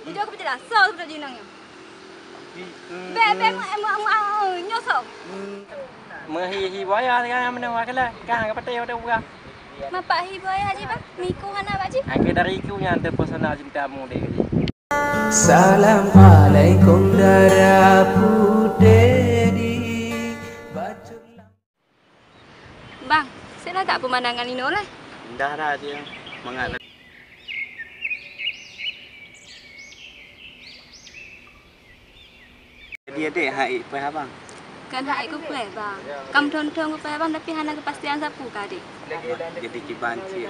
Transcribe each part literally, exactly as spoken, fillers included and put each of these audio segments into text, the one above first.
Jujur kupeugah, soe seubeutoe jih inong nyoe? Bèk, bèk, nyoe soe? Meuhi-hi buaya sigoe meunoe, ka lheueh, ka, ka patéh watèe buka. Mapak hi buaya jih, Bang? Miku hana bak jih? Akhé dari iku nyan teupeu sana cintamu deh. Assalamualaikum dara putéh di bacok lam- Bang, sét lagak peumandangan inoe lé. Indah dah dia. Mangat. Jadi adék hai peue abang? Kan hai kupeue bang. Kam thon-thon kupeue bang tapi hana keupastian sapeue ka adék. Jadi kiban cit.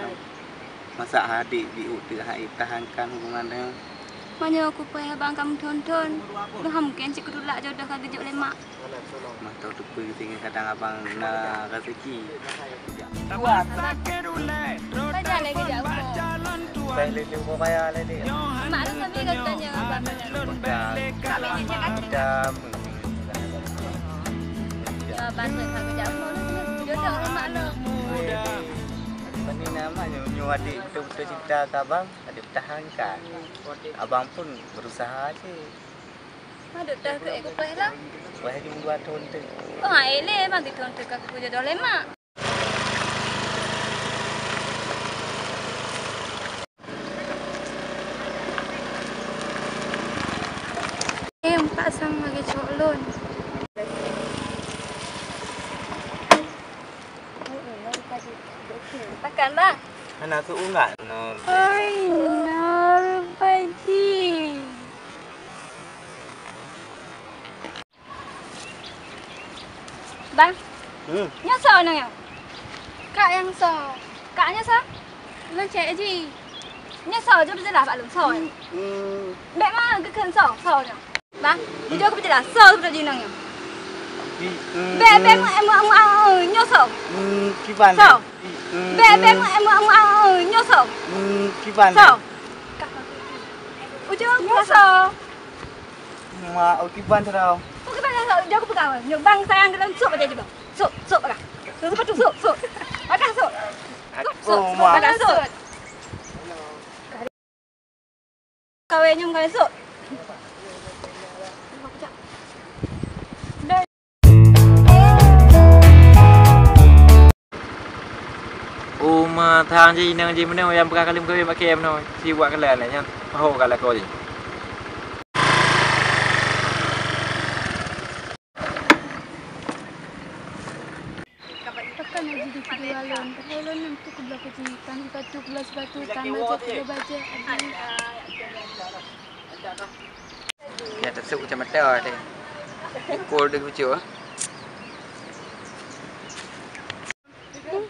Masa adék di uteuk hai tahankan hubungan dengan. Meunyoe kupeue bang kam thon-thon, lôn hana mungken cit kutulak jodoh ka geujok lé mak. Mantong teupeu tinggai kadang abang na rezeki. Saja lagi jauh. Baik lulu mau bayar lagi. Mak lu sambil kau tanya abang. Jam. Ya, bantu kami jauh. Jodoh mak lu. Mana nama nyu adik betul-betul cinta ke abang, adik pertahankan. Abang pun berusaha cit. Aduh, dah ke aku payah lah. Wah, di dua tahun tu. Oh, hai le, bang di tahun tu aku jodoh lé mak. Eh, empat sang lagi cok lôn. Makan, bang. Hana su ungat. Oi, Nur Fadi. Bang. Hmm. Nyoe soe nyoe? Kak nyang soe? Kak nyoe soe? Lôn cek ji. Nyoe soe? Jom jeulaih bak lôn soe. Hmm, hmm. Bèk ma geukheun soe, soe nyoe. Bang, jujur keu peujeulaih, soe seubeutoe jih inong nyoe? Bi-, hmm, bèk, bèk, hmm. Em, em, em, em, nyoe soe? Hmm, kiban. Soe? Hmm, bèk, bèk, hmm. Em, em, em, em, nyoe soe? Hmm, kiban. Soe? Ujong nyoe soe? Ma, oh, kiban tadi. Oh, kiban tadi. Jauh peugah. Nyoe bang sayang dalam sop aja je, bang. Sop, sop, peugah. Sop, sop, sop, sop. Peugah, sop. Sop, sop, sop, peugah, sop. Kawé nyoe kawé sop. Uma thang ji inong ji meunoe nyang peugah kaleuem kawé bak kèe meunoe, siwak keulan lé nyan, ho ka lakoe jih. Pakon laju di keudua lôn, padahai lôn nam tu keubloe keuji, tan sipatu keubloe sipatu, tan bajèe keubloe bajèe, aduh. Ya, teusuk kacamata deh. Pukul deh kucuk, ah. Ih,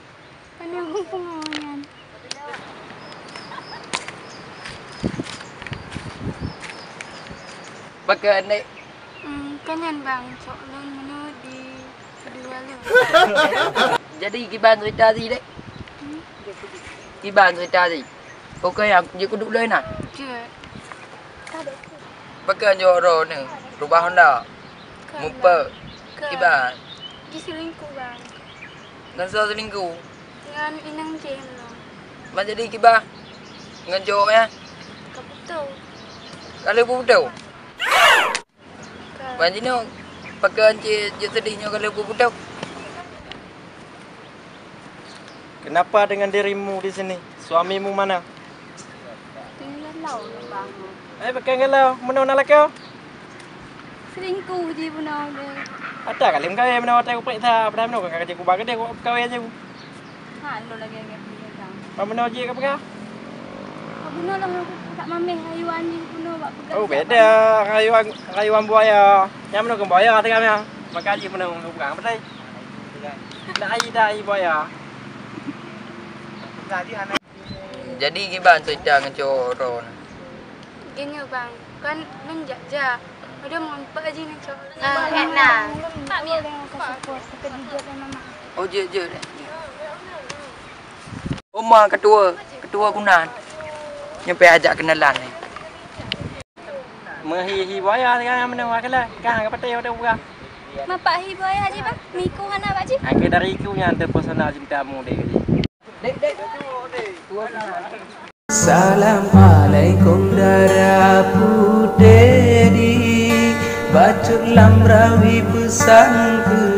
aneuk hubungan nyan. Pakon, Dek? Hmm, ka nyan, Bang. Cok lôn meunoe di keudua lôn. Jadi, kiban cerita si, Dek? Hmm? Kiban cerita si? Oke, nyang jeuet keuduek lôn na? Jeuet. Pakon jok droeneuh? Rubah Honda? Ka, Bang. Mupek? Ka. Kiban? Jiselingkuh, Bang. Ngon soe selingkuh? Ngon inong jih nyoe. Ban jadi kiban? Ngon cowok nyan? Ka putôh. Ka lheueh putôh? Ka. Ban jinoe, pakon cit jeuet seudeh nyoe ka lheueh putôh? Kenapa dengan dirimu di sini? Suamimu mana? Tinggai lôn, Bang. Eh, pakon galau, meunoe na lakoe? Selingkuh ji bunoe lé. Ata kalém kawé meunoe watèe kupriksa, padahai meunoe ka jeuet kuba keudéh kawé aju. Ha, lôn lagèe ngon dia, Bang. Bak meunoe jih ka peugah? Bak bunoe lôn, lôn ka mamèh rayuan jih bunoe bak peugah. Oh, beda. Rayuan, rayuan buaya. Nyang meunoe keu buaya teuka meunoe. Maka jih meunoe keu peugah, beutôi? Dak ai, dak ai buaya. Jadi kiban cerita ngon cowok droeneuh? Geuh nyoe, Bang, kan lôn jak-jak. Padahai meurumpok jih ngon cowok. Ah, hek na. Oh, jeuet, jeuet. Oma ketua, ketua guna. Nyoe payah jak keunalan ni. Meuhi-hi buaya sigoe meunoe, ka lheueh, ka, ka patéh watèe buka. Mapak hi buaya jih, Bang. Miku hana bak jih. Akhé dari iku nyan teupeu sana cintamu deh. Assalamualaikum dara Putéh di bacut lam rawi peusan keu